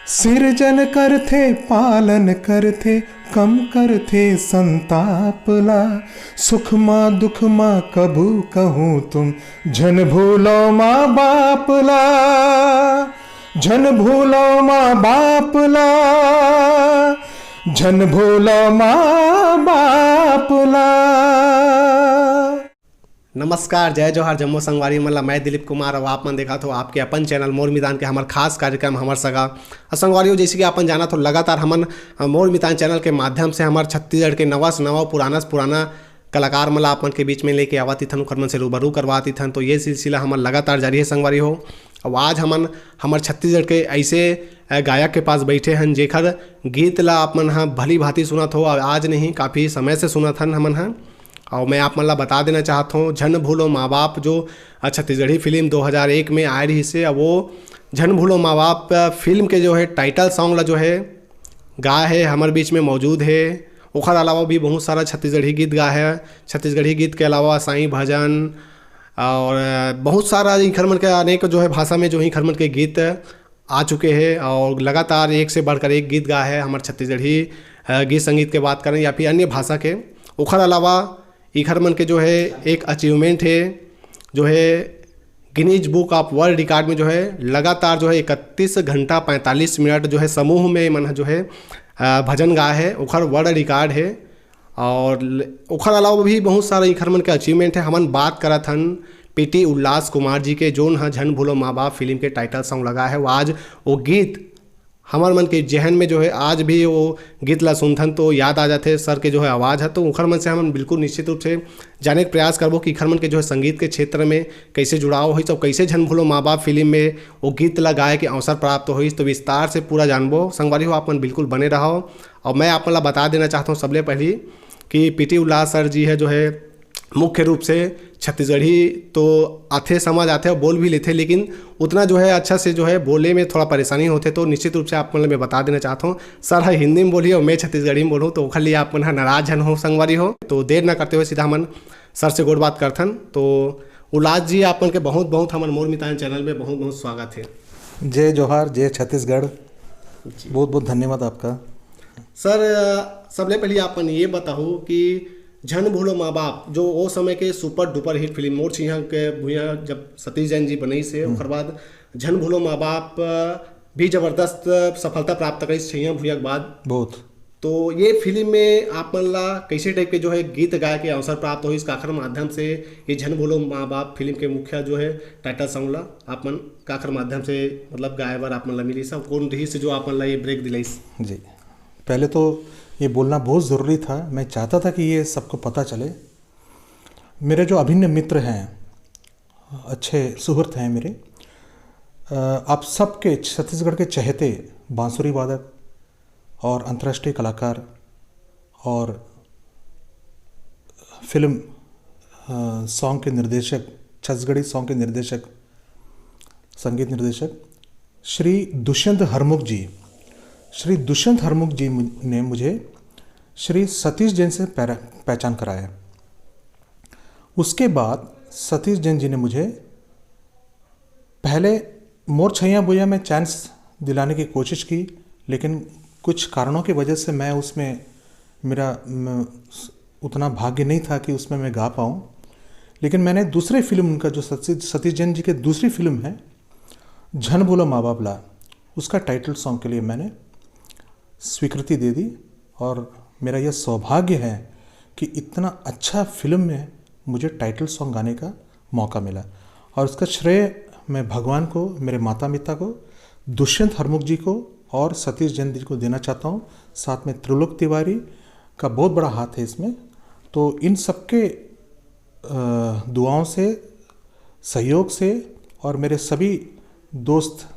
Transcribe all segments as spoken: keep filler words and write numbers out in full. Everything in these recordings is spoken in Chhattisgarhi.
सिरजन करथे, पालन करथे, कम करथे संताप ला। सुख मा दुख मा कभू कहूँ तुम, झन भूलो माँ बाप ला। झन भूलो माँ बाप ला। झन भूलो माँ बाप ला। नमस्कार, जय जोहार, जम्मो संगवारी मन ला। मैं दिलीप कुमार, अउ आप मन देखत हो आपके अपन चैनल मोर मितान के हमर खास कार्यक्रम हमर सगा। अउ संगवारी हो, जैसे कि आप मन जानत हो, लगातार हमन, अ, मोर मितान चैनल के माध्यम से हमर छत्तीसगढ़ के नवा से नवा, पुराना से पुराना कलाकार मन ला आप मन के बीच में लेके आवत इथन, ओखर मन से रूबरू करवात इथन। तो ये सिलसिला हमर लगातार जारी है संगवारी हो। अउ आज हमन हमर छत्तीसगढ़ के ऐसे, अ, गायक के पास बैठे हन, जेखर गीत ला आप मन ह भली भांति सुनत हो, अउ आज नहीं, काफ़ी समय से सुनत हन हमन ह। अउ मैं आप मन ला बता देना चाहत हूँ, झन भूलो माँ बाप जो, अ, छत्तीसगढ़ी फिल्म दो हज़ार एक में आए रहिस हे, अउ वो झन भूलो माँ बाप, अ, फिल्म के जो है टाइटल सॉन्ग ला जो है गाए हे, हमर बीच में मौजूद हे। ओखर अलावा भी बहुत सारा छत्तीसगढ़ी गीत गाए हे। छत्तीसगढ़ी गीत के अलावा साईं भजन और, अ, बहुत सारा इखर मन के अनेक जो है भाषा में जो इखर मन के गीत आ चुके हे और लगातार एक से बढ़कर एक गीत गाए हे। हमर छत्तीसगढ़ी, अ, गीत संगीत के बात करें या फिर अन्य भाषा के, ओखर अलावा इखर मन के जो है एक अचीवमेंट हे, जो है Guinness book of world record में जो है लगातार जो है इकतीस घंटा पैंतालीस मिनट जो है समूह में मन जो है, अ, भजन गाए हे, ओखर वर्ल्ड रिकॉर्ड हे। और ल-, ओखर अलावा भी बहुत सारा इखर मन के अचीवमेंट हे। हमन बात करत हन पीटी उल्लास कुमार जी के, जोन ह झन भूलो माँ बाप फिल्म के टाइटल सॉन्ग लगा है। वो आज वो गीत हमर मन के जहन में जो है, आज भी वो गीत ला सुनथन तो याद आ जाथे सर के जो है आवाज़ है। तो उखर मन से हमन बिल्कुल निश्चित रूप से जाने के प्रयास करबो कि इखर मन के जो है संगीत के क्षेत्र में कैसे जुड़ाव होइस और कैसे झन भूलो माँ बाप फिल्म में वो गीत ला गाए के अवसर प्राप्त होइस। तो विस्तार से पूरा जानबो। संगवारी हो, आप मन बिल्कुल बने रहो। और मैं आप मन ला बता देना चाहता हूँ सबले पहली कि पीटी उल्लास सर जी है जो है मुख्य रूप से छत्तीसगढ़ी तो आथे, समझ आथे और बोल भी लेथे, लेकिन उतना जो है अच्छा से जो है बोले में थोड़ा परेशानी होथे। तो निश्चित रूप से आप मन ल मैं बता देना चाहत हूँ, सर ह हिंदी में बोलही और मैं छत्तीसगढ़ी में बोलूँ, तो ओखर लिए आप मन ह नाराज झन हो संगवारी हो। तो देर ना करते हुए सीधा हमन सर से गोठ बात करथन। तो उल्लास जी, आप मन के बहुत बहुत हमर मोर मितान चैनल में बहुत बहुत स्वागत है। जय जोहार, जय छत्तीसगढ़। जी। बहुत बहुत धन्यवाद आपका। सर, अ, सबले पहले आप मन ये बताओ कि झन भूलो माँ बाप, जो वो समय के सुपर डुपर हिट फिल्म मोर छइहां के भुइयां जब सतीश जैन जी बनइस हे, हम्म। ओकर बाद झन भूलो माँ बाप, अ, भी जबरदस्त सफलता प्राप्त करिस छइहां भुइयां के बाद। बहुत। तो ये फिल्म में आप मन ला कैसे टाइप के जो है गीत गाए के अवसर प्राप्त होइस, काखर माध्यम से ये झन भूलो माँ बाप फिल्म के मुख्य जो है टाइटल सॉन्ग ला आप मन काखर माध्यम से, मतलब, गाए बर आप मन ला मिलिस, कौन रहिस जो आप मन ला ये ब्रेक दिलाइस? जी, पहले तो ये बोलना बहुत ज़रूरी था। मैं चाहता था कि ये सबको पता चले। मेरे जो अभिन्न मित्र हैं, अच्छे सुहृद हैं मेरे, अ, आप सबके, छत्तीसगढ़ के चहेते बांसुरी वादक और अंतर्राष्ट्रीय कलाकार और फिल्म, अ, सॉन्ग के निर्देशक, छत्तीसगढ़ी सॉन्ग के निर्देशक, संगीत निर्देशक श्री दुष्यंत हरमुख जी, श्री दुष्यंत हरमुख जी मु-, ने मुझे श्री सतीश जैन से पैरा-, पहचान कराया। उसके बाद सतीश जैन जी ने मुझे पहले मोर छैया भुइयां में चांस दिलाने की कोशिश की, लेकिन कुछ कारणों की वजह से मैं उसमें, मेरा, म, उतना भाग्य नहीं था कि उसमें मैं गा पाऊँ। लेकिन मैंने दूसरे फिल्म उनका, जो सतीश, सतीश जैन जी की दूसरी फिल्म है झन भूलो माँ बाप ला, उसका टाइटल सॉन्ग के लिए मैंने स्वीकृति दे दी और मेरा यह सौभाग्य है कि इतना अच्छा फिल्म में मुझे टाइटल सॉन्ग गाने का मौका मिला। और इसका श्रेय मैं भगवान को, मेरे माता पिता को, दुष्यंत हरमुख जी को और सतीश जैन जी को देना चाहता हूँ। साथ में त्रिलोक तिवारी का बहुत बड़ा हाथ है इसमें। तो इन सबके, अ, दुआओं से, सहयोग से और मेरे सभी दोस्त,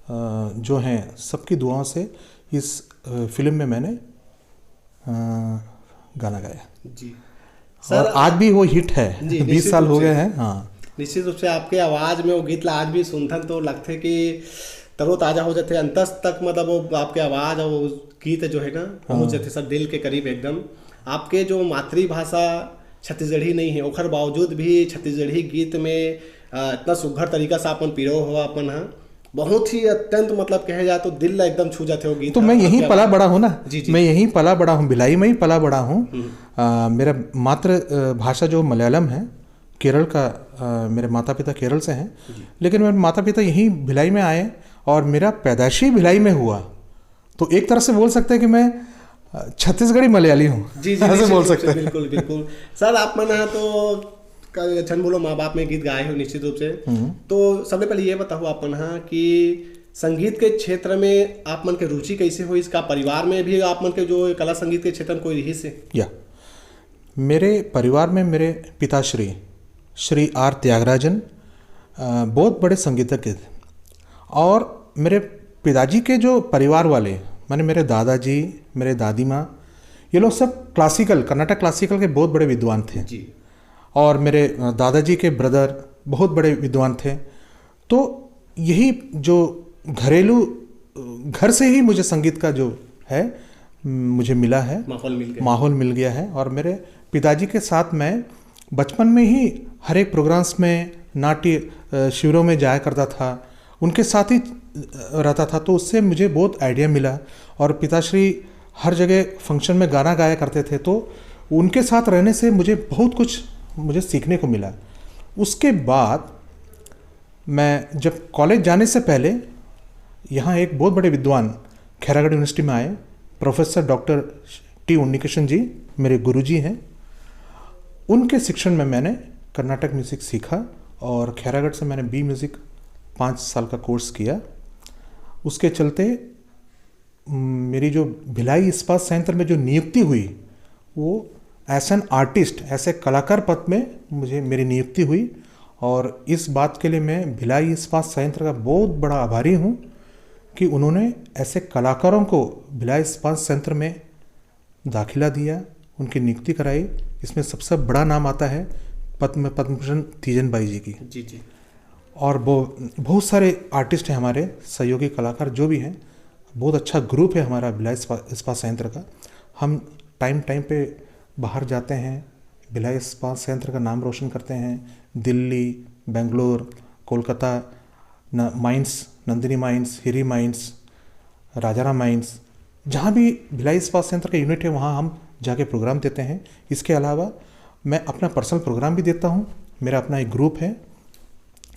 अ, जो हैं, सबकी दुआओं से इस, अ, फिल्म में मैंने, अ, गाना गाया। जी। और सर, आज भी वो हिट है। जी, बीस निश्चित साल रूप हो से। गए हैं। हाँ। निश्चित रूप से आपके आवाज़ में वो गीत ला आज भी सुनथन तो लगथे कि तरोताज़ा हो जाथे, अंतस तक, मतलब, वो आपके आवाज़ और वो गीत जो है ना, पहुँच हाँ। जाथे सर दिल के करीब एकदम। आपके जो मातृभाषा छत्तीसगढ़ी नहीं है, ओखर बावजूद भी छत्तीसगढ़ी गीत में, अ, इतना सुघर तरीका से आप मन पिरो हो अपन ह। बहुत ही अत्यंत, मतलब, कहे जाए तो दिल ला एकदम छू जाते हो गीत तो ह। मैं यहीं क्या पला बात। बड़ा हूँ ना। जी, जी। मैं यहीं पला बड़ा हूँ, भिलाई में ही पला बड़ा हूँ। हम्म। अ, मेरा मातृ अ, भाषा जो मलयालम है, केरल का, अ, मेरे माता पिता केरल से हैं, जी। लेकिन मेरे माता पिता यहीं भिलाई में आए और मेरा पैदाइशी भिलाई में हुआ। तो एक तरह से बोल सकते हैं कि मैं अ, छत्तीसगढ़ी मलयाली हूँ। जी, जी, ऐसे निश्चित बोल रूप से, सकते हैं। बिल्कुल, बिल्कुल। सर, आप मन ह तो क-, झन बोलो माँ बाप में गीत गाए हो, निश्चित रूप से। हम्म। तो सबले पहले ये बताओ आप मन ह कि संगीत के क्षेत्र में आप मन के रुचि कैसे होइस? का परिवार में भी आप मन के जो कला संगीत के क्षेत्र में कोई रहिस हे? या, मेरे परिवार में मेरे पिताश्री श्री आर त्यागराजन अ, बहुत बड़े संगीतज्ञ थे, और मेरे पिताजी के जो परिवार वाले, माने मेरे दादाजी, मेरे दादी माँ, ये लोग सब क्लासिकल, कर्नाटक क्लासिकल के बहुत बड़े विद्वान थे। जी। और मेरे अ, दादाजी के ब्रदर बहुत बड़े विद्वान थे। तो यही जो घरेलू, अ, घर से ही मुझे संगीत का जो है, म, मुझे मिला है, माहौल मिल गया। माहौल मिल गया है। और मेरे पिताजी के साथ मैं बचपन में ही हर एक प्रोग्राम्स में, नाट्य अ, शिविरों में जाया करता था, उनके साथ ही अ, रहता था, तो उससे मुझे बहुत आइडिया मिला। और पिताश्री हर जगह फंक्शन में गाना गाया करते थे, तो उनके साथ रहने से मुझे बहुत कुछ, मुझे सीखने को मिला। उसके बाद मैं जब कॉलेज जाने से पहले यहाँ एक बहुत बड़े विद्वान खैरागढ़ यूनिवर्सिटी में आए, प्रोफेसर डॉक्टर टी उन्नीकृष्ण जी मेरे गुरुजी हैं। उनके शिक्षण में मैंने कर्नाटक म्यूज़िक सीखा और खैरागढ़ से मैंने बी म्यूज़िक पाँच साल का कोर्स किया। उसके चलते, म, मेरी जो भिलाई इस्पात संयंत्र में जो नियुक्ति हुई, वो एज एन आर्टिस्ट, ऐसे कलाकार पद में मुझे, मेरी नियुक्ति हुई। और इस बात के लिए मैं भिलाई इस्पात संयंत्र का बहुत बड़ा आभारी हूँ कि उन्होंने ऐसे कलाकारों को भिलाई इस्पात संयंत्र में दाखिला दिया, उनकी नियुक्ति कराई। इसमें सबसे बड़ा नाम आता है पद्म, पद्मभूषण तीजन बाई जी की। जी, जी। और बहु-, बहुत सारे आर्टिस्ट हैं हमारे, सहयोगी कलाकार जो भी हैं। बहुत अच्छा ग्रुप है हमारा भिलाई इस्पा-, इस्पात संयंत्र का। हम टाइम टाइम पे बाहर जाते हैं, भिलाई इस्पात संयंत्र का नाम रोशन करते हैं। दिल्ली, बेंगलोर, कोलकाता, न, mines, Nandini mines, Hiri mines, Rajaram mines, जहाँ भी भिलाई इस्पात संयंत्र का यूनिट है, वहाँ हम जाके प्रोग्राम देते हैं। इसके अलावा मैं अपना पर्सनल प्रोग्राम भी देता हूँ, मेरा अपना एक ग्रुप है।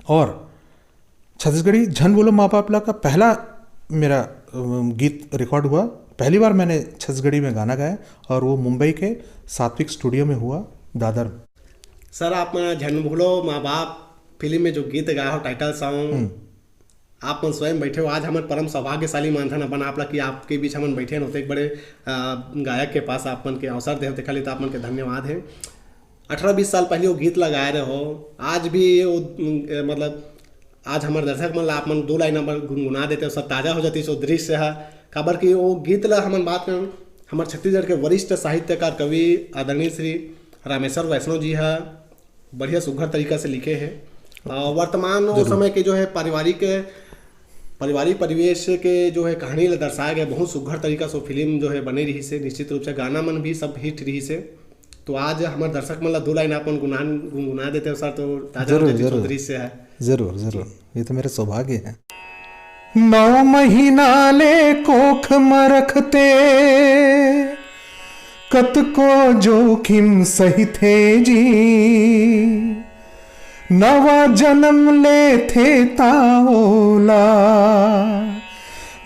और छत्तीसगढ़ी झन बोलो माँ बाप ला का पहला मेरा, अ, गीत रिकॉर्ड हुआ। पहली बार मैंने छत्तीसगढ़ी में गाना गाया और वो मुंबई के सात्विक स्टूडियो में हुआ, दादर। सर, आप मन झन भूलो माँ बाप फिल्म में जो गीत गाए हो, टाइटल सॉन्ग, हम्म। आप मन स्वयं बैठे हो। आज हमन परम सौभाग्यशाली मानथन अपन आप ला कि आपके बीच हमन बैठे हन, ओतेक बड़े, अ, गायक के पास आप मन के अवसर दे हो, तेखर लिए तो आप मन के धन्यवाद है। अठारह बीस साल पहले वो गीत ला गाए रहे हो, आज भी वो, अ, मतलब, आज हमर दर्शक मन ला आप मन दो लाइन अपन गुनगुना देते हो, सब ताजा हो जाती वो दृश्य है। काबर कि वो गीत ला हमन बात करन, हमर छत्तीसगढ़ के वरिष्ठ साहित्यकार कवि आदरणीय श्री रामेश्वर वैष्णव जी हा बढ़िया सुघर तरीका से लिखे हे। अ, वर्तमान वो जरूर। समय के जो है पारिवारिक, पारिवारिक परिवेश के जो है कहानी ला दर्शाया गया, बहुत सुघर तरीका से वो फिल्म जो है बने रही से। निश्चित रूप से गाना मन भी सब हिट रही से। तो आज हमर दर्शक मन ला दो लाइन आप मन गुनगुना, गुनगुना देते हो सर, तो ताजा हो जरूर, जाती सो जरूर। दृश्य है। जरूर, जरूर, ये तो मेरा सौभाग्य है। नौ महीना ले कोख म रखते, कतको जोखिम सहिथे जी। नवा जन्म लेथे ताओला,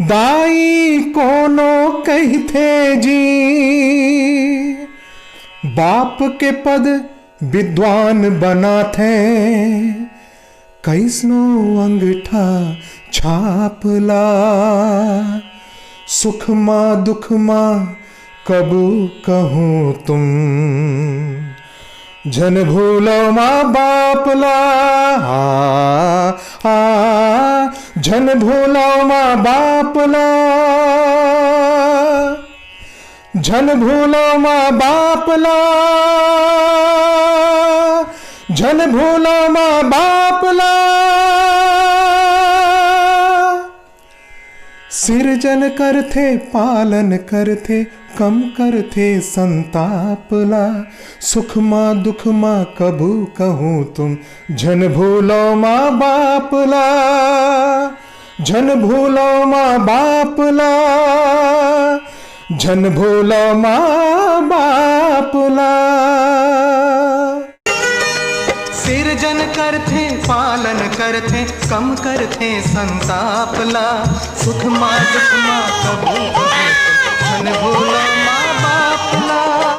दाई कोनो कहिथे जी। बाप के पद विद्वान बनाथे, कैसनो अंगठा छाप ला। सुख मा दुख मा कबू कहूँ तुम, झन भूलो माँ बाप ला। आ, आ, झन भूलो माँ बाप ला। झन भूलो माँ बाप ला, झन भूलो माँ बाप ला। सिरजन करथे, पालन करथे, कम करथे संताप ला। सुख मा दुख मा कभू कहूँ तुम, झन भूलो माँ बाप ला। झन भूलो माँ बाप ला, झन भूलो माँ बाप ला। सिरजन करथे, पालन करथे, कम करथे संताप ला। सुख मा दुख मा कबू कबू, झन भूलो माँ बाप ला।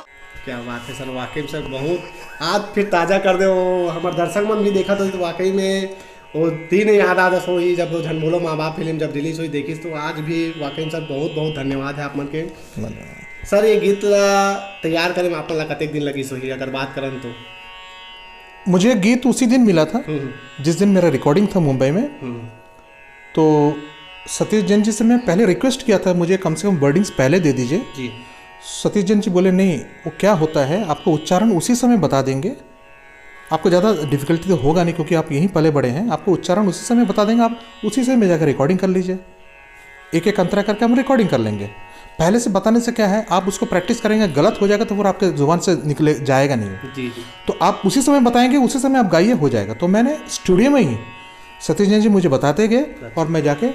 क्या बात है सर, वाकई में सर बहुत आज फिर ताज़ा कर दे वो हमारे दर्शक मन भी देखा तो वाकई में वो दिन याद आ जस होही जब वो झन भूलो माँ बाप फिल्म जब रिलीज होही देखिस तो आज भी वाकई में सर बहुत बहुत धन्यवाद है आप मन के। सर ये गीत ला तैयार करे में आप मन ला कतेक दिन लगिस होही अगर बात करन तो? मुझे गीत उसी दिन मिला था हम्म, जिस दिन मेरा रिकॉर्डिंग था मुंबई में। हम्म, तो सतीश जैन जी से मैं पहले रिक्वेस्ट किया था, मुझे कम से कम वर्डिंग्स पहले दे दीजिए। जी। सतीश जैन जी बोले, "नहीं, वो क्या होता है, आपको उच्चारण उसी समय बता देंगे। आपको ज़्यादा डिफिकल्टी तो होगा नहीं, क्योंकि आप यहीं पले बड़े हैं। आपको उच्चारण उसी समय बता देंगे, आप उसी समय जाकर रिकॉर्डिंग कर लीजिए। एक एक अंतरा करके हम रिकॉर्डिंग कर लेंगे।" पहले से बताने से क्या है, आप उसको प्रैक्टिस करेंगे, गलत हो जाएगा तो फिर आपके ज़ुबान से निकले जाएगा नहीं। जी, जी। तो आप उसी समय बताएंगे, उसी समय आप गाइए, हो जाएगा। तो मैंने स्टूडियो में ही सतीश जैन जी मुझे बताते गए और मैं जाके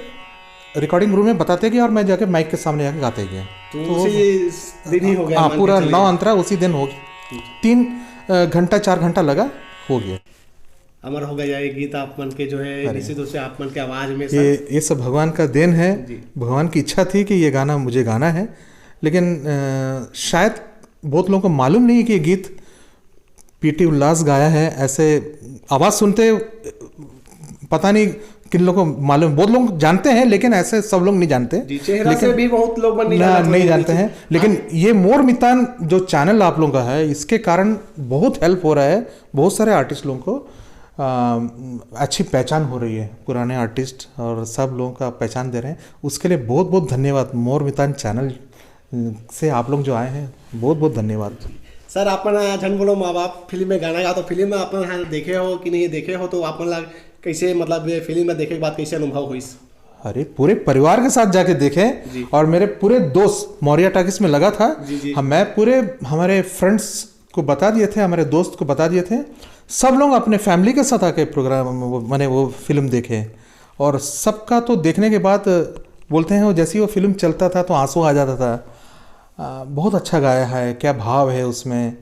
रिकॉर्डिंग रूम में बताते गए और मैं जाके माइक के सामने जाके गाते गए। तो तो उसी दिन ही हो गया, हाँ, मान के पूरा चलिए। नौ अंतरा उसी दिन हो गया। तीन, अ, घंटा, चार घंटा लगा, हो गया। अमर हो गया ये गीत आप मन के जो है, अरे। निश्चित रूप से आप मन के आवाज में ये, सर। ये सब भगवान का देन है। जी। भगवान की इच्छा थी कि ये गाना मुझे गाना है, लेकिन, अ, शायद बहुत लोगों को मालूम नहीं है कि ये गीत पीटी उल्लास गाया है। ऐसे आवाज़ सुनते पता नहीं किन लोगों को मालूम, बहुत लोग जानते हैं, लेकिन ऐसे सब लोग नहीं जानते। जी, चेहरा लेकिन से भी बहुत लोग मन नहीं ना, जाना, नहीं थोड़ी जानते थोड़ी हैं। लेकिन हाँ। ये मोर मितान जो चैनल आप लोगों का है, इसके कारण बहुत हेल्प हो रहा है, बहुत सारे आर्टिस्ट लोगों को, आ, अच्छी पहचान हो रही है, पुराने आर्टिस्ट और सब लोगों का पहचान दे रहे हैं। उसके लिए बहुत बहुत धन्यवाद मोर मितान चैनल से आप लोग जो आए हैं, बहुत बहुत धन्यवाद। सर, अपन झन भूलो माँ बाप फिल्म में गाना गा, तो फिल्म में अपन हाँ देखे हो कि नहीं देखे हो, तो आप मन ला कैसे, मतलब, ये फिल्म में देखे के बाद कैसे अनुभव होइस? अरे, पूरे परिवार के साथ जाके देखे जी। और मेरे पूरे दोस्त मौर्या टाकिस में लगा था। जी, जी। हम, मैं पूरे हमारे फ्रेंड्स को बता दिए थे, हमारे दोस्त को बता दिए थे, सब लोग अपने फैमिली के साथ आके प्रोग्राम, वो, मैंने वो फिल्म देखे और सबका तो देखने के बाद बोलते हैं, वो जैसे ही वो फिल्म चलता था तो आंसू आ जाता था। आ, बहुत अच्छा गाया है, क्या भाव है उसमें,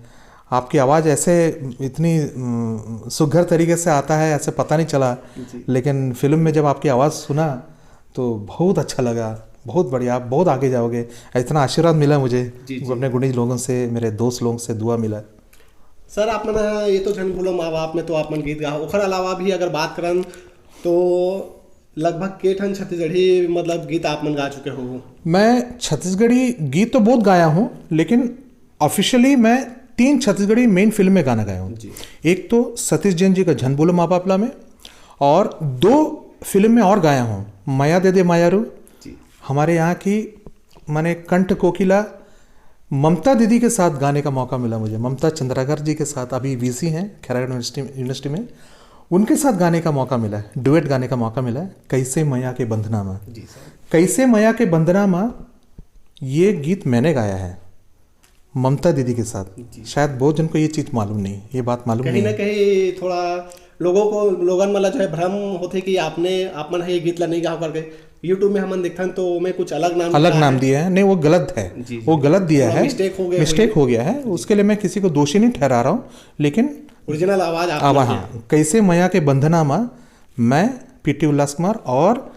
आपकी आवाज़ ऐसे इतनी, उम, सुघर तरीके से आता है, ऐसे पता नहीं चला। जी। लेकिन फिल्म में जब आपकी आवाज़ सुना तो बहुत अच्छा लगा। बहुत बढ़िया, आप बहुत आगे जाओगे, इतना आशीर्वाद मिला मुझे जी, जी। अपने गुणी लोगों से, मेरे दोस्त लोगों से दुआ मिला। सर, आप मन ये तो झन भूलो माँ बाप में तो आप मन गीत गा, ओखर अलावा भी अगर बात करन तो लगभग के ठन छत्तीसगढ़ी, मतलब, गीत आप मन गा चुके हो? मैं छत्तीसगढ़ी गीत तो बहुत गाया हूँ, लेकिन ऑफिशियली मैं तीन छत्तीसगढ़ी मेन फिल्म में गाना गाया हूँ। जी। एक तो सतीश जैन जी का झन भूलो माँ बाप ला में, और दो फिल्म में और गाया हूँ, मया दे दे मायारू, जी। हमारे यहाँ की, माने, कंठ कोकिला, ममता दीदी के साथ गाने का मौका मिला मुझे, ममता चंद्राकर जी के साथ, अभी वीसी हैं खैरागढ़ यूनिवर्सिटी, यूनिवर्सिटी में, उनके साथ गाने का मौका मिला है, डुएट गाने का मौका मिला है, कैसे मया के बंधना मा। जी सर। कैसे मया के बंधना मा, ये गीत मैंने गाया है ममता दीदी के साथ। जी। शायद बहुत जन को ये चीज़ मालूम नहीं, ये बात मालूम कहीं नहीं ना है। कहीं थोड़ा लोगों को, लोगन मन ला जो है भ्रम होथे कि आपने, आप मन ह ये गीत ला नहीं गाओ करके। YouTube में हमन देखथन तो ओमे कुछ अलग नाम अलग लिखा नाम है। दिया है, नहीं, वो गलत है। जी, जी। वो गलत दिया थोड़ा है, मिस्टेक हो गया मिस्टेक होगी। हो गया है, उसके लिए मैं किसी को दोषी नहीं ठहरा रहा हूँ, लेकिन ओरिजिनल आवाज़ आप आवा-, लोग हाँ, कैसे मया के बंधना मा मैं पीटी उल्लास कुमार और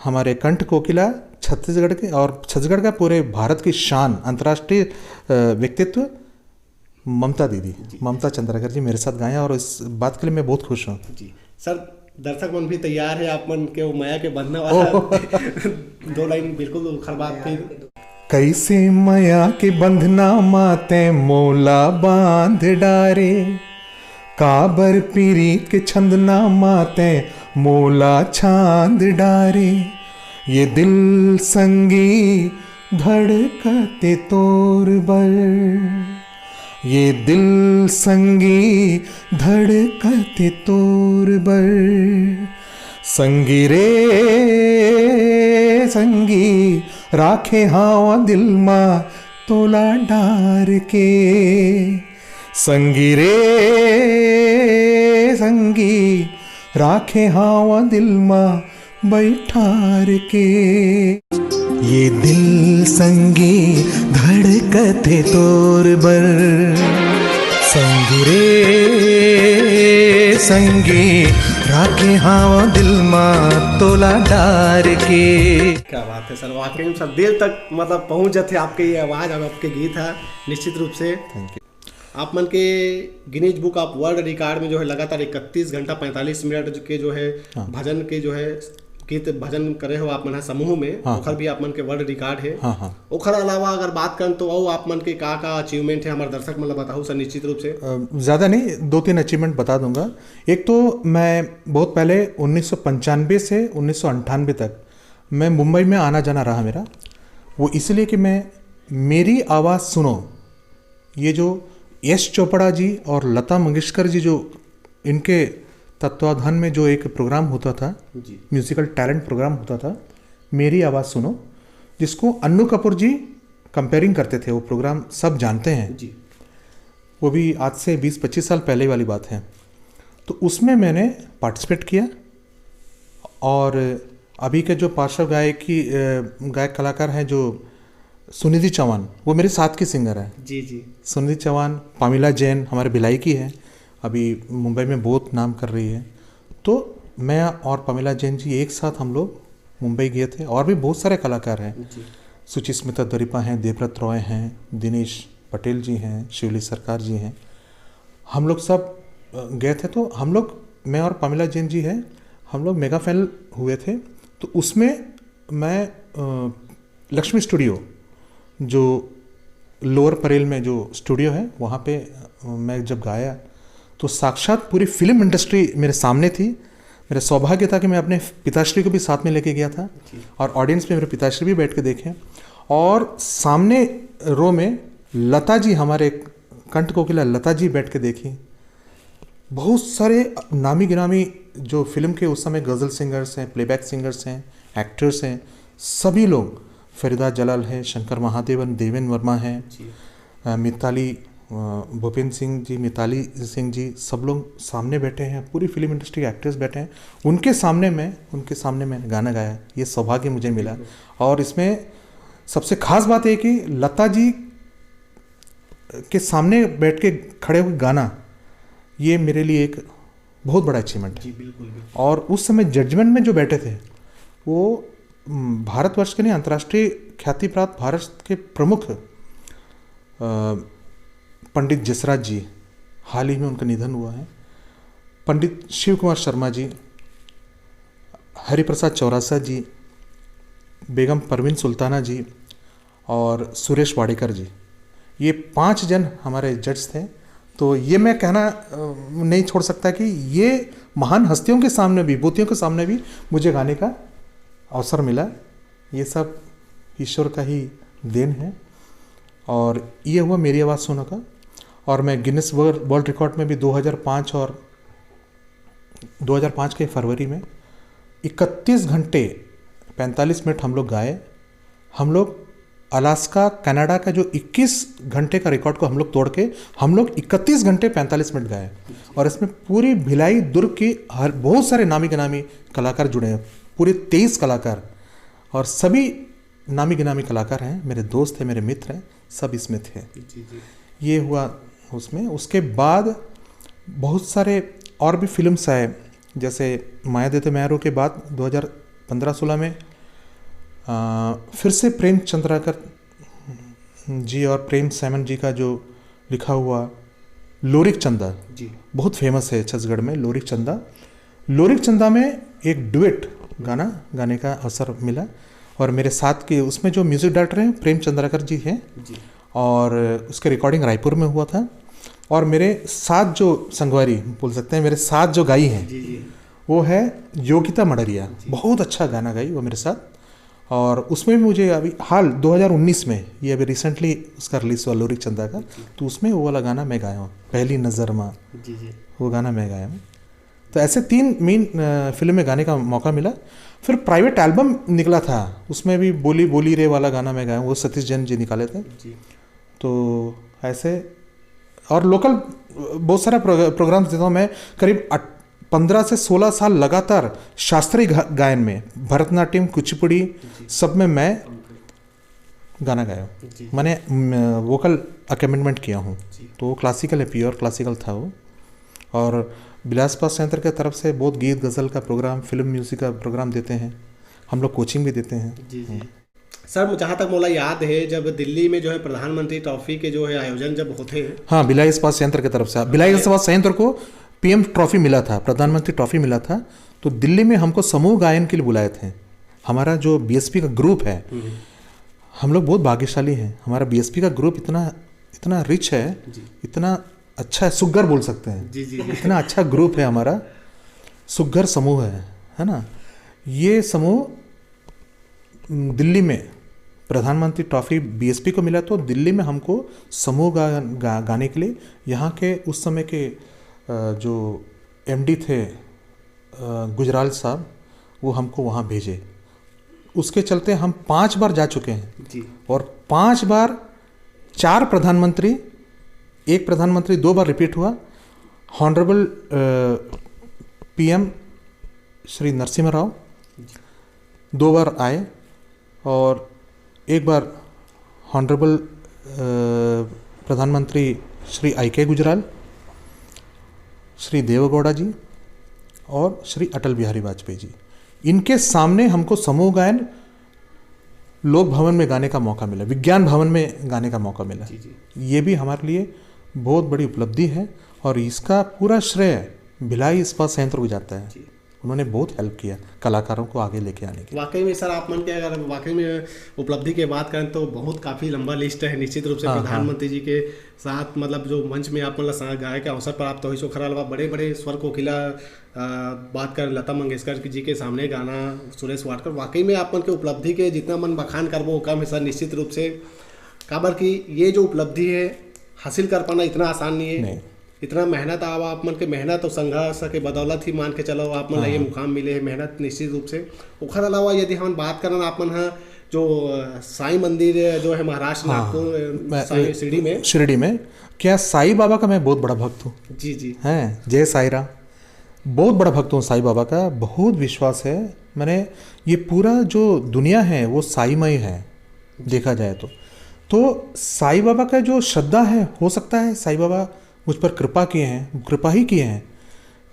हमारे कंठ कोकिला छत्तीसगढ़ के और छत्तीसगढ़ का, पूरे भारत की शान, अंतर्राष्ट्रीय, अ, व्यक्तित्व ममता दीदी, जी। ममता चंद्राकर जी मेरे साथ गाए हैं और इस बात के लिए मैं बहुत खुश हूँ। जी। सर, दर्शक मन भी तैयार है आप मन के वो मया के बंधना वाला ओह। दो लाइन बिल्कुल खरबात फिर। कैसे मया के बंधना मा तैं मोला बांध डारे, काबर पीरीत के छंदना मा तैं मोला छांद डारे। ये दिल संगी धड़कते तोर बर, ये दिल संगी धड़कते तोर बर। संगी रे संगी, राखे हावा दिल मा तोला डार के। संगी रे संगी, राखे हावा दिल मा बैठार के। ये दिल संगी धड़कथे तोर बर, संगी रे संगी, राखे हाव दिल मा तोला डार के। क्या बात है सर, वाकई में सर दिल तक मतलब पहुंच जाते आपके ये आवाज़ और आपके गीत है निश्चित रूप से। Thank you. आप मन के Guinness book of world record में जो है लगातार इकतीस घंटा पैंतालीस मिनट के जो है हाँ। भजन के जो है गीत भजन करे हो आप मन ह समूह में, हाँ। ओखर भी आप मन के वर्ल्ड रिकॉर्ड है। हाँ हाँ। ओखर अलावा अगर बात करन तो वो आप मन के का का अचीवमेंट है हमारे दर्शक मन ला बताहू सर निश्चित रूप से। अ, ज़्यादा नहीं, दो तीन अचीवमेंट बता दूंगा। एक तो मैं बहुत पहले उन्नीस सौ पंचानवे से उन्नीस सौ अंठानवे तक मैं मुंबई में आना जाना रहा मेरा। वो इसलिए कि मैं मेरी आवाज़ सुनो, ये जो यश चोपड़ा जी और लता मंगेशकर जी जो इनके तत्वाधान में जो एक प्रोग्राम होता था, जी। म्यूजिकल टैलेंट प्रोग्राम होता था, मेरी आवाज़ सुनो, जिसको अन्नू कपूर जी कंपेयरिंग करते थे। वो प्रोग्राम सब जानते हैं। जी। वो भी आज से बीस पच्चीस साल पहले वाली बात है। तो उसमें मैंने पार्टिसिपेट किया और अभी के जो पार्श्व गायकी अ, गायक कलाकार हैं जो सुनिधि चौहान, वो मेरे साथ की सिंगर है। जी जी। सुनिधि चौहान, पामिला जैन हमारे भिलाई की है, अभी मुंबई में बहुत नाम कर रही है। तो मैं और पामिला जैन जी एक साथ हम लोग मुंबई गए थे और भी बहुत सारे कलाकार हैं। जी। सुचिस्मिता दरिपा हैं, देवव्रत रॉय हैं, दिनेश पटेल जी हैं, शिवली सरकार जी हैं। हम लोग सब अ, गए थे। तो हम लोग, मैं और पामिला जैन जी हैं, हम लोग मेगा फैन हुए थे। तो उसमें मैं अ, लक्ष्मी स्टूडियो जो लोअर परेल में जो स्टूडियो है वहाँ पे अ, मैं जब गाया तो साक्षात पूरी फिल्म इंडस्ट्री मेरे सामने थी। मेरा सौभाग्य था कि मैं अपने पिताश्री को भी साथ में लेके गया था और ऑडियंस में मेरे पिताश्री भी बैठ के देखे और सामने रो में लता जी, हमारे कंठ कोकिला लता जी बैठ के देखी। बहुत सारे नामी गिरामी जो फिल्म के उस समय गज़ल सिंगर्स हैं, प्लेबैक सिंगर्स हैं, एक्टर्स हैं, सभी लोग, फरीदा जलाल हैं, शंकर महादेवन, देवेन वर्मा हैं, जी। अ, मिताली, अ, भूपेंद्र सिंह जी, मिताली सिंह जी, सब लोग सामने बैठे हैं, पूरी फिल्म इंडस्ट्री के एक्टर्स बैठे हैं। उनके सामने मैं उनके सामने मैं गाना गाया, ये सौभाग्य मुझे मिला। और इसमें सबसे खास बात ये कि लता जी के सामने बैठ के खड़े होकर गाना, ये मेरे लिए एक बहुत बड़ा अचीवमेंट है। जी बिल्कुल बिल्कुल। और उस समय जजमेंट में जो बैठे थे वो हम्म, भारतवर्ष के नहीं, अंतर्राष्ट्रीय ख्याति प्राप्त भारत के प्रमुख अ, पंडित जसराज जी, हाल ही में उनका निधन हुआ है, पंडित शिव कुमार शर्मा जी, हरिप्रसाद चौरासा जी, बेगम परवीन सुल्ताना जी और सुरेश वाडेकर जी, ये पांच जन हमारे जज थे। तो ये मैं कहना अ, नहीं छोड़ सकता कि ये महान हस्तियों के सामने, विभूतियों के सामने भी मुझे गाने का अवसर मिला। ये सब ईश्वर का ही देन है। और ये हुआ मेरी आवाज़ सुनो का। और मैं गिनीज वर्ल्ड रिकॉर्ड में भी दो हज़ार पाँच और दो हज़ार पाँच के फरवरी में इकतीस घंटे पैंतालीस मिनट हम लोग गाए। हम लोग अलास्का, कनाडा का जो इक्कीस घंटे का रिकॉर्ड को हम लोग तोड़ के हम लोग इकतीस घंटे पैंतालीस मिनट गाए। और इसमें पूरी भिलाई, दुर्ग की हर, बहुत सारे नामी गिरामी कलाकार जुड़े हैं, पूरे तेईस कलाकार, और सभी नामी गिरामी कलाकार हैं, मेरे दोस्त हैं, मेरे मित्र हैं, सब इसमें थे। जी जी। ये हुआ उसमें। उसके बाद बहुत सारे और भी फिल्म्स आए, जैसे माया देते माया रो के बाद दो हज़ार पन्द्रह सोलह में अ, फिर से प्रेम चंद्राकर जी और प्रेम सैमन जी का जो लिखा हुआ लोरिक चंदा, जी। बहुत फेमस है छत्तीसगढ़ में लोरिक चंदा। लोरिक चंदा में एक डुएट गाना गाने का अवसर मिला और मेरे साथ के उसमें जो म्यूज़िक डायरेक्टर हैं प्रेम चंद्राकर जी हैं जी। और उसके रिकॉर्डिंग रायपुर में हुआ था। और मेरे साथ जो संगवारी बोल सकते हैं, मेरे साथ जो गाई हैं, जी जी। वो है योगिता मडरिया। बहुत अच्छा गाना गाई वो मेरे साथ। और उसमें भी मुझे अभी हाल दो हज़ार उन्नीस में, ये अभी रिसेंटली उसका रिलीज हुआ लोरिक चंदा का, तो उसमें वो वाला गाना मैं गाया हूँ, पहली नज़र माँ, जी जी। वो गाना मैं गाया हूँ। तो ऐसे तीन मेन फिल्म में गाने का मौका मिला। फिर प्राइवेट एल्बम निकला था, उसमें भी बोली बोली रे वाला गाना मैं गाया हूँ, वो सतीश जैन जी निकाले थे। जी। तो ऐसे और लोकल बहुत सारा प्रोग्राम्स देता हूँ मैं। करीब अट- पन्द्रह से सोलह साल लगातार शास्त्रीय गा-, गायन में, भरतनाट्यम, कुचिपुड़ी, सब में मैं गाना गाया हूँ। जी। मैंने वोकल अकेम्पनीमेंट किया हूँ। जी। तो वो क्लासिकल है, प्योर क्लासिकल था वो। और बिलासपुर सेंटर की तरफ से बहुत गीत गज़ल का प्रोग्राम, फिल्म म्यूज़िक का प्रोग्राम देते हैं, हम लोग कोचिंग भी देते हैं। जी जी। सर, जहाँ तक मोला याद है, जब दिल्ली में जो है प्रधानमंत्री ट्रॉफी के जो है आयोजन जब होते हैं, हाँ, भिलाई इस्पात संयंत्र की तरफ से, भिलाई इस्पात संयंत्र को पीएम ट्रॉफी मिला था, प्रधानमंत्री ट्रॉफी मिला था। तो दिल्ली में हमको समूह गायन के लिए बुलाए थे। हमारा जो बीएसपी का ग्रुप है, हम लोग बहुत भाग्यशाली हैं। हमारा बीएसपी का ग्रुप इतना, इतना रिच है, जी। इतना अच्छा है, सुग्घर बोल सकते हैं। जी जी जी। इतना अच्छा ग्रुप है हमारा, सुग्घर समूह है, है ना। ये समूह, दिल्ली में प्रधानमंत्री ट्रॉफी बीएसपी को मिला, तो दिल्ली में हमको समूह गा, गा, गाने के लिए यहाँ के उस समय के अ, जो एमडी थे, अ, गुजराल साहब, वो हमको वहाँ भेजे। उसके चलते हम पांच बार जा चुके हैं। जी। और पांच बार चार प्रधानमंत्री, एक प्रधानमंत्री दो बार रिपीट हुआ। हॉनरेबल पीएम श्री नरसिम्हा राव दो बार आए और एक बार हॉनरेबल प्रधानमंत्री श्री आई के गुजराल, श्री देवेगौड़ा जी और श्री अटल बिहारी वाजपेयी जी, इनके सामने हमको समूह गायन लोक भवन में गाने का मौका मिला, विज्ञान भवन में गाने का मौका मिला। जी जी। ये भी हमारे लिए बहुत बड़ी उपलब्धि है और इसका पूरा श्रेय भिलाई इस्पात संयंत्र को जाता है। जी। उन्होंने बहुत हेल्प किया कलाकारों को आगे लेके आने के लिए। वाकई में सर, आप मन के अगर वाकई में उपलब्धि के बात करें तो बहुत काफ़ी लंबा लिस्ट है। निश्चित रूप से हाँ, हाँ। प्रधानमंत्री जी के साथ, मतलब, जो मंच में आप मन ला सा-, गाय के अवसर प्राप्त होइस, ओखर अलावा बड़े बड़े स्वर कोकिला, अ, बात कर लता मंगेशकर जी के सामने गाना, सुरेश वाडकर, वाकई में आप मन के उपलब्धि के जितना मन बखान करबो वो कम है सर, निश्चित रूप से। काबर कि ये जो उपलब्धि है, हासिल कर पाना इतना आसान नहीं है। नहीं। इतना मेहनत आवा, आप मन के मेहनत और संघर्ष के बदौलत ही मान के चलो आप मन ला हाँ। ये मुकाम मिले है, मेहनत निश्चित रूप से। ओखर अलावा यदि हम बात करन आप मन हा जो, अ, साईं मंदिर जो है महाराष्ट्र हाँ। नागपुर, अ, मैं, साईं अ, शिरडी में। शिरडी में, क्या साई बाबा का मैं बहुत बड़ा भक्त हूँ। जी जी। हैं, जय साई राम। बहुत बड़ा भक्त हूँ साई बाबा का, बहुत विश्वास है। मैंने, ये पूरा जो दुनिया है वो साईमय है, देखा जाए तो। तो साई बाबा का जो श्रद्धा है, हो सकता है साई बाबा मुझ पर कृपा किए हैं, कृपा ही किए हैं।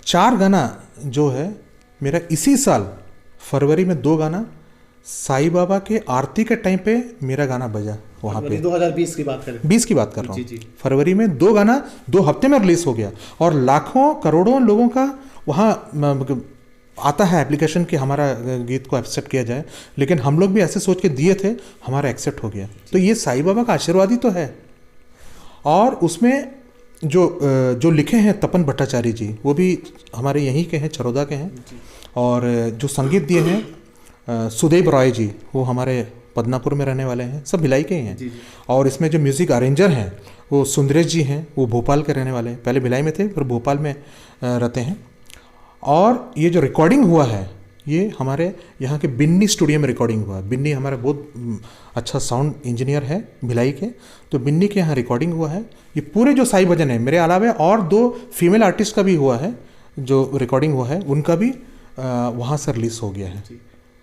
चार गाना जो है मेरा इसी साल फरवरी में दो गाना साई बाबा के आरती के टाइम पे मेरा गाना बजा वहाँ पे। दो हज़ार बीस की बात करें। बीस की बात कर रहा हूँ। जी, जी। फरवरी में दो गाना दो हफ्ते में रिलीज हो गया और लाखों करोड़ों लोगों का वहाँ म-, मतलब आता है एप्लीकेशन कि हमारा गीत को एक्सेप्ट किया जाए, लेकिन हम लोग भी ऐसे सोच के दिए थे, हमारा एक्सेप्ट हो गया। तो ये साई बाबा का आशीर्वाद ही तो है। और उसमें जो, अ, जो लिखे हैं तपन भट्टाचार्य जी, वो भी हमारे यहीं के हैं, चरोदा के हैं। और जो संगीत दिए हैं, अ, सुदेव रॉय जी, वो हमारे पदनापुर में रहने वाले हैं, सब भिलाई के ही हैं। जी, जी। और इसमें जो म्यूज़िक अरेंजर हैं, वो सुंदरेश जी हैं, वो भोपाल के रहने वाले हैं। पहले भिलाई में थे, फिर भोपाल में, अ, रहते हैं। और ये जो रिकॉर्डिंग हुआ है, ये हमारे यहाँ के बिन्नी स्टूडियो में रिकॉर्डिंग हुआ है। बिन्नी हमारे बहुत, उम, अच्छा साउंड इंजीनियर है भिलाई के, तो बिन्नी के यहाँ रिकॉर्डिंग हुआ है। ये पूरे जो साई भजन है, मेरे अलावे और दो फीमेल आर्टिस्ट का भी हुआ है, जो रिकॉर्डिंग हुआ है, उनका भी, अ, वहाँ से रिलीज हो गया है।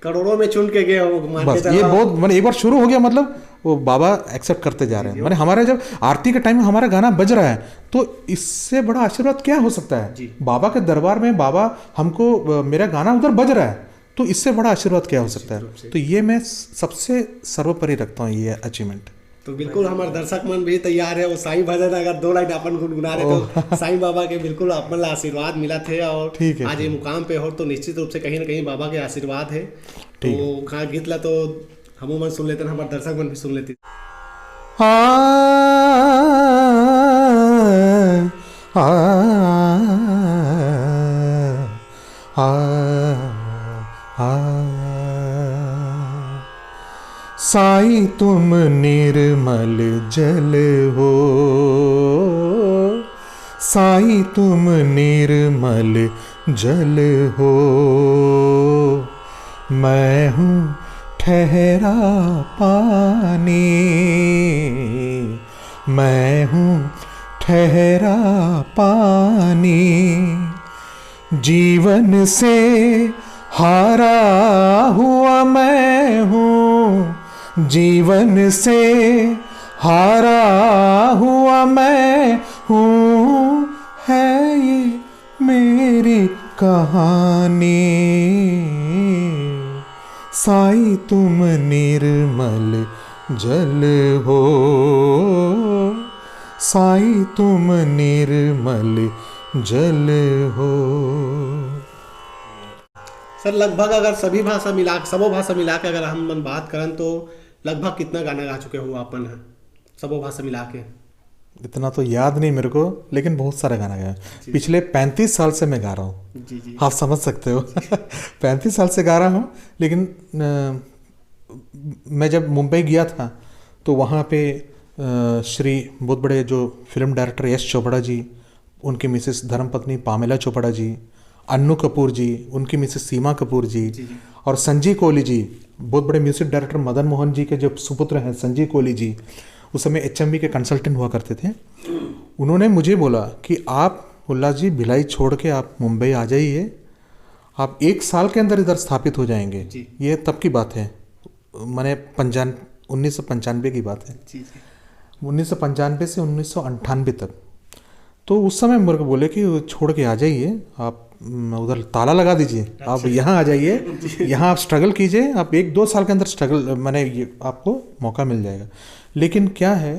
करोड़ों में चुन के गए हो, मान के बस, चलो ये आप। बहुत, मैंने एक बार शुरू हो गया, मतलब, वो बाबा एक्सेप्ट करते जा रहे हैं। जी, मैंने, हमारा जब आरती के टाइम में हमारा गाना बज रहा है, तो इससे बड़ा आशीर्वाद क्या हो सकता है? जी। बाबा के दरबार में बाबा हमको, अ, मेरा गाना उधर बज रहा है, तो इससे बड़ा आशीर्वाद क्या हो सकता रूप है? से। तो ये मैं स-, सबसे सर्वोपरि रखता हूँ, ये अचीवमेंट। तो बिल्कुल हमारे दर्शक मन भी तैयार है, वो साईं भजन अगर दो लाइन अपन गुनगुना रहे तो साईं बाबा के बिल्कुल आप मन ला आशीर्वाद मिला थे और ठीक है, आज ये ठीक। मुकाम पे हो तो निश्चित रूप से कहीं ना कहीं बाबा के आशीर्वाद है। ठीक तो कहाँ गीत ला तो हमू मन सुन लेते हैं, हमारे दर्शक मन भी सुन लेते हैं। आ, आ, आ, आ। साईं तुम निर्मल जल हो, साईं तुम निर्मल जल हो, मैं हूँ ठहरा पानी, मैं हूँ ठहरा पानी। जीवन से हारा हुआ मैं हूँ, जीवन से हारा हुआ मैं हूँ, है ये मेरी कहानी। साई तुम निर्मल जल हो, साई तुम निर्मल जल हो। सर, लगभग अगर सभी भाषा मिला, सबो भाषा मिला के अगर हम मन बात करन, तो लगभग कितना गाना गा चुके हो अपन ह, सबो भाषा मिला के? इतना तो याद नहीं मेरे को, लेकिन बहुत सारा गाना गाया। पिछले पैंतीस साल से मैं गा रहा हूँ। जी जी। आप समझ सकते हो। पैंतीस साल से गा रहा हूँ। लेकिन अ, मैं जब मुंबई गया था, तो वहाँ पे अ, श्री बहुत बड़े जो फिल्म डायरेक्टर यश चोपड़ा जी, उनकी मिसेस धर्मपत्नी पामेला चोपड़ा जी, अन्नू कपूर जी, उनकी मिसेस सीमा कपूर जी, जी जी। और संजीव कोहली जी, बहुत बड़े म्यूजिक डायरेक्टर मदन मोहन जी के जो सुपुत्र हैं संजीव कोहली जी, उस समय एच के कंसल्टेंट हुआ करते थे। उन्होंने मुझे बोला कि आप उल्लास जी भिलाई छोड़ के आप मुंबई आ जाइए, आप एक साल के अंदर इधर स्थापित हो जाएंगे। जी। ये तब की बात है, मैंने पंचान उन्नीस सौ पंचानवे की बात है, जी जी। उन्नीस सौ पंचानवे से उन्नीस सौ अंठानवे तक। तो उस समय मेरे को बोले कि छोड़ के आ जाइए आप, म, उधर ताला लगा दीजिए, आप यहाँ आ जाइए, यहाँ आप स्ट्रगल कीजिए, आप एक दो साल के अंदर स्ट्रगल, मैंने ये आपको मौका मिल जाएगा। लेकिन क्या है,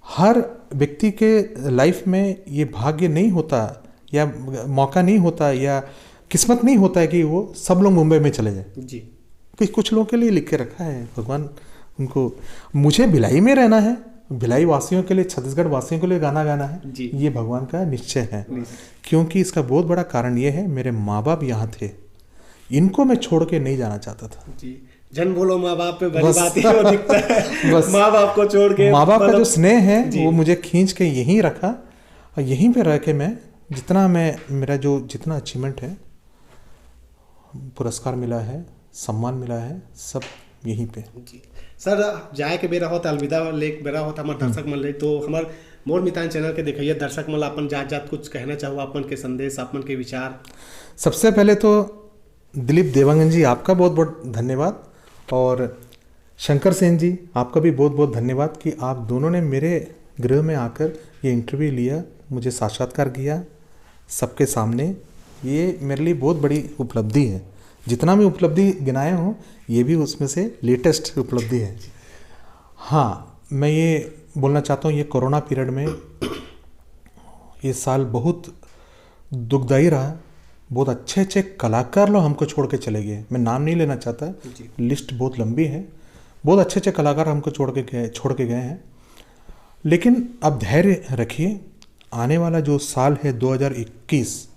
हर व्यक्ति के लाइफ में ये भाग्य नहीं होता, या मौका नहीं होता, या किस्मत नहीं होता है कि वो सब लोग मुंबई में चले जाए। जी। कि कुछ लोगों के लिए लिख के रखा है भगवान उनको। मुझे भिलाई में रहना है, भिलाई वासियों के लिए, छत्तीसगढ़ वासियों के लिए गाना गाना है, जी। ये भगवान का निश्चय है। निश्चय। क्योंकि इसका बहुत बड़ा कारण ये है, मेरे माँ बाप यहाँ थे, इनको मैं छोड़ के नहीं जाना चाहता था। जी। जन बोलो माँ बाप पे बड़ी बस। बात ही वो दिखता है। बस। माँ बाप को छोड़ के माँ बाप का मतलब जो स्नेह है, जी। वो मुझे खींच के यहीं रखा, और यहीं पे रह के मैं जितना मैं मेरा जो जितना अचीवमेंट है, पुरस्कार मिला है, सम्मान मिला है, सब यहीं पे। जी। सर, जाए के बेरा होत, अलविदा ले के बेरा होत हमर दर्शक मन ले, तो हमर मोर मितान चैनल के देखइया दर्शक मन ला अपन जात जात कुछ कहना चाहो, अपन के संदेश, अपन के विचार? सबसे पहले तो दिलीप देवांगन जी, आपका बहुत बहुत धन्यवाद, और शंकर सेन जी, आपका भी बहुत बहुत धन्यवाद कि आप दोनों ने मेरे गृह में आकर ये इंटरव्यू लिया, मुझे साक्षात्कार किया सबके सामने। ये मेरे लिए बहुत बड़ी उपलब्धि है। जितना भी उपलब्धि गिनाए हूँ, ये भी उसमें से लेटेस्ट उपलब्धि है। हाँ, मैं ये बोलना चाहता हूँ, ये कोरोना पीरियड में ये साल बहुत दुखदाई रहा। बहुत अच्छे अच्छे कलाकार लोग हमको छोड़ के चले गए। मैं नाम नहीं लेना चाहता, जी। लिस्ट बहुत लंबी है। बहुत अच्छे अच्छे कलाकार हमको छोड़ के गए छोड़ के गए हैं। लेकिन अब धैर्य रखिए, आने वाला जो साल है दो हज़ार इक्कीस,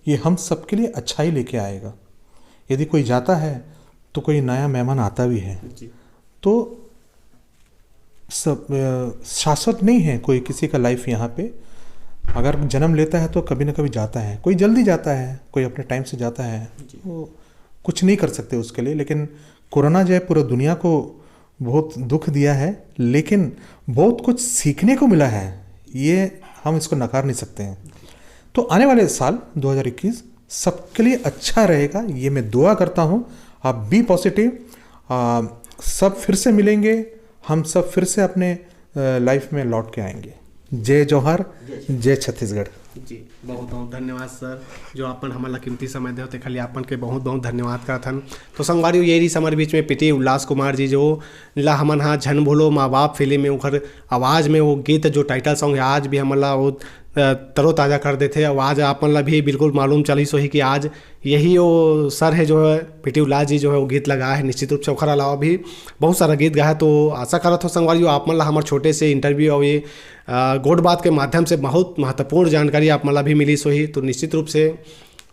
ये हम सबके लिए अच्छा ही लेके आएगा। यदि कोई जाता है तो कोई नया मेहमान आता भी है। जी। तो सब अ, शाश्वत नहीं है कोई किसी का लाइफ यहाँ पे। अगर जन्म लेता है तो कभी ना कभी जाता है, कोई जल्दी जाता है, कोई अपने टाइम से जाता है, तो कुछ नहीं कर सकते उसके लिए। लेकिन कोरोना जो है पूरा दुनिया को बहुत दुख दिया है, लेकिन बहुत कुछ सीखने को मिला है, ये हम इसको नकार नहीं सकते हैं। तो आने वाले साल दो हज़ार इक्कीस सबके लिए अच्छा रहेगा, ये मैं दुआ करता हूँ। आप बी पॉजिटिव, सब फिर से मिलेंगे, हम सब फिर से अपने लाइफ में लौट के आएंगे। जय जोहार, जय छत्तीसगढ़। जी, बहुत बहुत धन्यवाद सर, जो अपन हमन ला कीमती समय दे होते, खाली अपन के बहुत बहुत धन्यवाद करत हन। तो संगवारी, ये रही हमारे बीच में पीटी उल्लास कुमार जी, जो ला हमन हा झन भूलो माँ बाप फिल्म में उखर आवाज़ में वो गीत जो टाइटल सॉन्ग है, आज भी हमन ला वो अ, तरोताज़ा कर देथे। और आज आप मन ला भी बिल्कुल मालूम चलिस होही कि आज यही वो सर है जो है पीटी उल्लास जी जो है वो गीत लगाए है। निश्चित रूप से ओखर अलावा भी बहुत सारा गीत गाए है। तो आशा करत हो संगवारी, आप मन ला हमर छोटे से इंटरव्यू और ये अ, गोठ बात के माध्यम से बहुत महत्वपूर्ण जानकारी आप मन ला भी मिलिस होही। तो निश्चित रूप से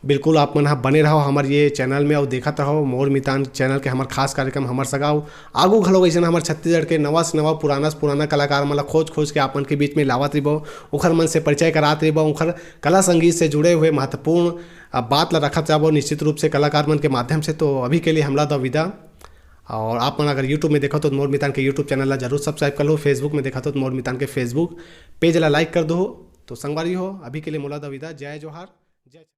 बिल्कुल आप मन ह बने रहो हमर ये चैनल में और देखत रहो मोर मितान चैनल के हमर खास कार्यक्रम हमर सगाव। आगू घलो अइसन हमर छत्तीसगढ़ के नवा से नवा, पुराना से पुराना कलाकार मन ला खोज खोज के आप मन के बीच में लावत रहिबो, ओखर मन से परिचय करात रहिबो, ओखर कला संगीत से जुड़े हुए महत्वपूर्ण, अ, बात ला रखत जाबो निश्चित रूप से कलाकार मन के माध्यम से। तो अभी के लिए हमला दो विदा, और आप मन अगर YouTube में देखो तो मोर मितान के YouTube चैनल ला जरूर सब्सक्राइब कर लो, Facebook में देखा तो मोर मितान के Facebook पेज ला लाइक कर दो। तो संगवारी हो, अभी के लिए मोला दो विदा। जय जोहार, जय